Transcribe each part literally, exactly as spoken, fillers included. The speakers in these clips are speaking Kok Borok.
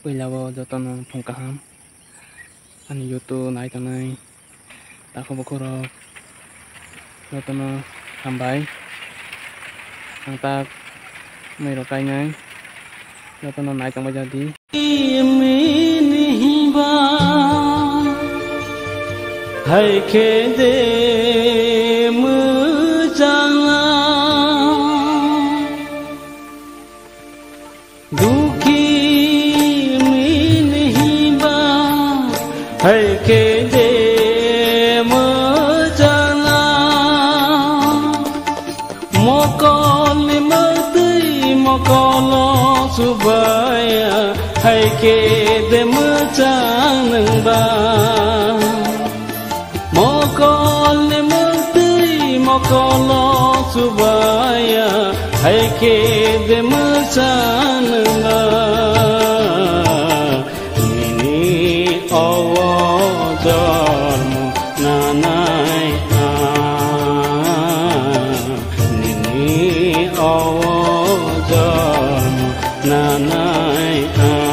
Puila o jotono phung kaham. Ani YouTube nai tongnai takhuk bukhuk rok jotono hambai. Ang tak mui rok kainai jotono nai tongbai jadi. Mini hiba hai khe de mwchang. Dukhi mini hiba hai khe de mwchang. Mokol ni mwtwi mokolo chubaya hai khe de mwchang nwngba. Mokol ni mwtwi mokolo chubaya hai khe de mwchang nwngba. Nini owo jormo nanai ang. Nini owo jormo nanai ang.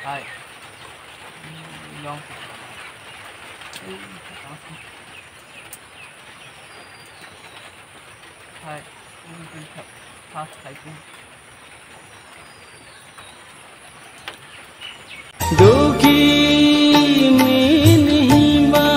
Hai. Hai. First hai. Dukhi mini hiba.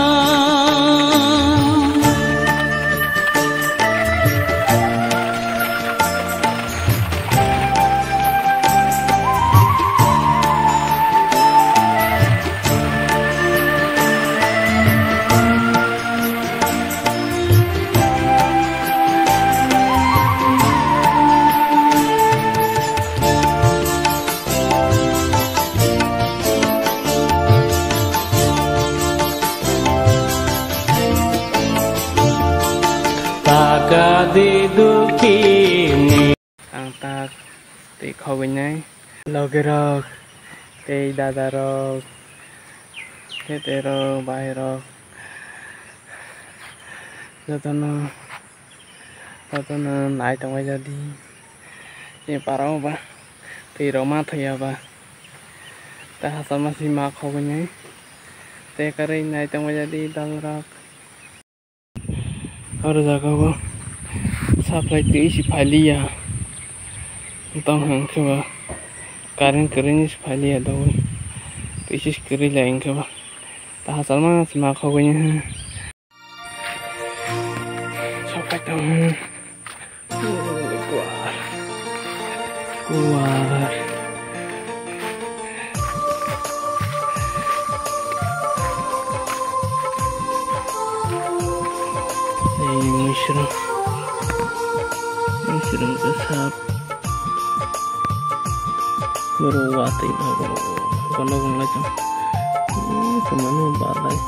Taka di dukhi ni. Ang tak tei khogwinai loge rok tei dada rok tei tei rok bahai rok jotono jotono nai tongbai jadi. Tei para o ba twi rok ma thwi ya ba ta hachal ma si ma khogwinai tei kwrwi nai tongbai jadi dal rok. Oro jaga o supply twi si phailiya. Tong hwn khe ba current kwrwi ni si phailiya dawi. Twi si kwrwi lai hwn khe ba. Ta hachal ma si ma khogwi ni hwn. Sapai tong hwn. Kuar. Kuar. Ei, mushroom. Mushroom khe sap. Borok watwi ma borok. Bono wng lai tong. Ei, tongmani balai.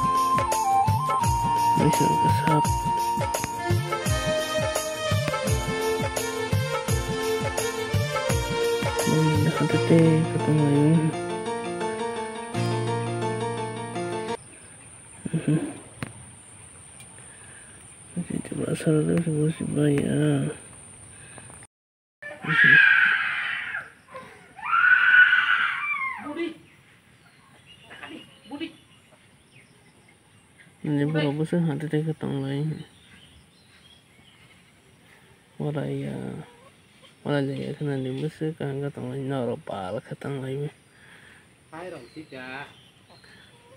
Mushroom khe sap. Hati tei kotong laio. Asal tu semua si bayar. Ini berapa sih hati tei kotong lain. Ora ya, ora ya, kana ni musu kanga tong lai, noro pal kha tong lai be.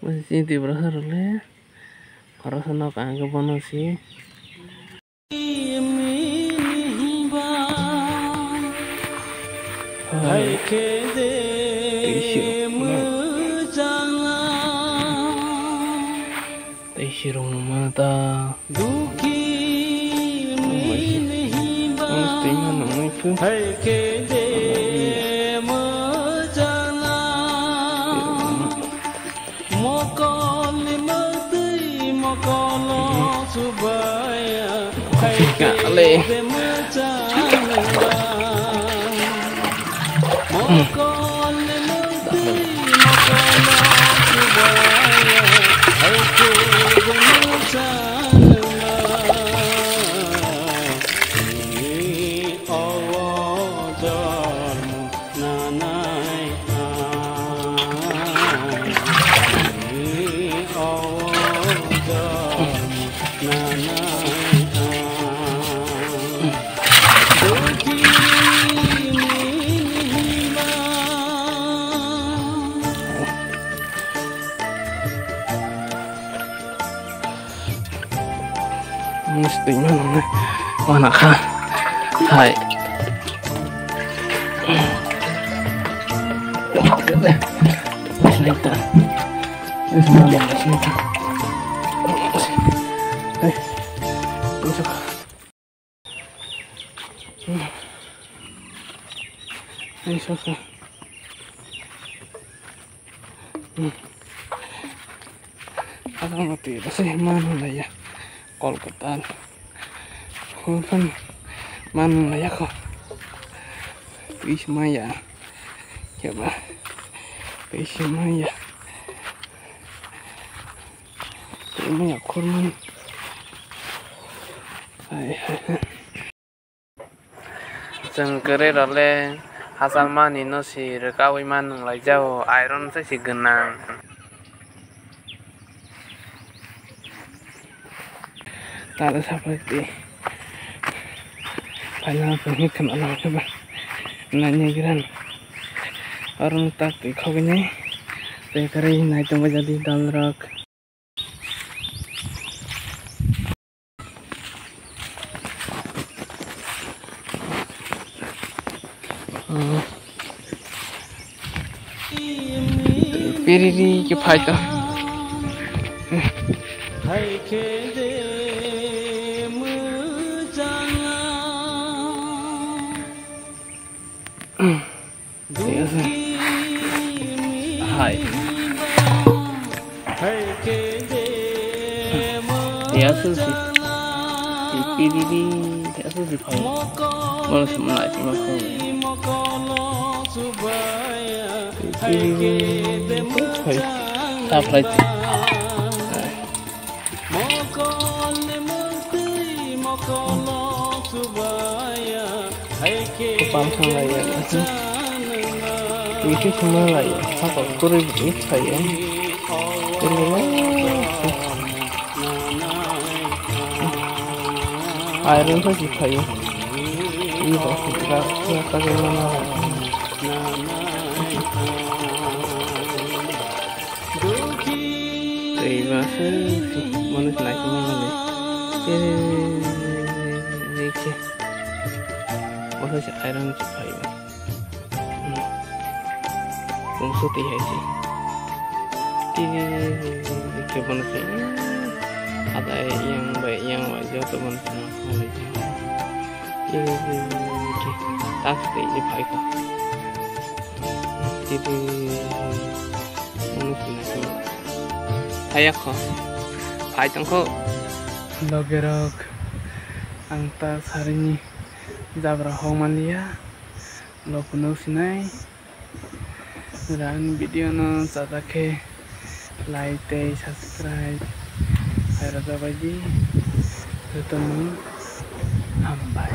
Musu si Tiprasa rok le, ora sa no kanga bono si. Hai khe de mwchang. Tei sirung ma ta. Dukhi mini hiba. Ang tei ma nang nai khe. Hai khe de mwchang. Mokol ni mwtwi mokolo chubaya. Hai khe de mwchang. Mokol ni Mesti mana mana kha. Hai. Later. Later. Hey. Ai, sokha. Ang mati rasa mana laya. Kolkata. Hurufan mana laya ko. Tris maya. Coba. Tris maya. Tris maya kurman. Hai, hai. Chwng kwrwi rok le hachal mani no si rwkaui ma nung lai jao, iron se si gwnang. Tala sapai ti. Phaina phai khna la khe ba. Nani gran. Aron tak ti khogni. Te kwrwi nai tong ba jadi dal rok. Piriri ke phai to. Hai. Hai. Tei aswk se. Tei piriri, tei aswk se phai. Bono se nai tongma phai. Tei piriri, phai. Sa phlai tei. Hai. Mokol ni mukti mokolo subaya, hai ke. Kopal khanglaiya. Wiki khumlaiya. Saka kwrwi bwtwi khlaiya. Iron khe si khlaiya. Wi ba khe gra khe ta khe mana. Tei ba se, se, mano se nai se mano le. Tei, tei, tei, tei, tei, tei. Oso se iron se phai ba. Hmm. Bungso tei hai se. Tei, tei, tei, tei, tei, tei, bono se. Ada yang bai, yang bai, joto bono se ma kha lai se. Tei, tei, tei, tei, tei. Tas tei se phai kha. Tei, tei, tei, tei, tei. Thaya kho. Phai tong kho. Loge rok, ang ta sarini jabra hok manliya. Lo phunuk sinai. Jora ani video no chajak khe like tei subscribe khairok jabai di. Jotono hambai.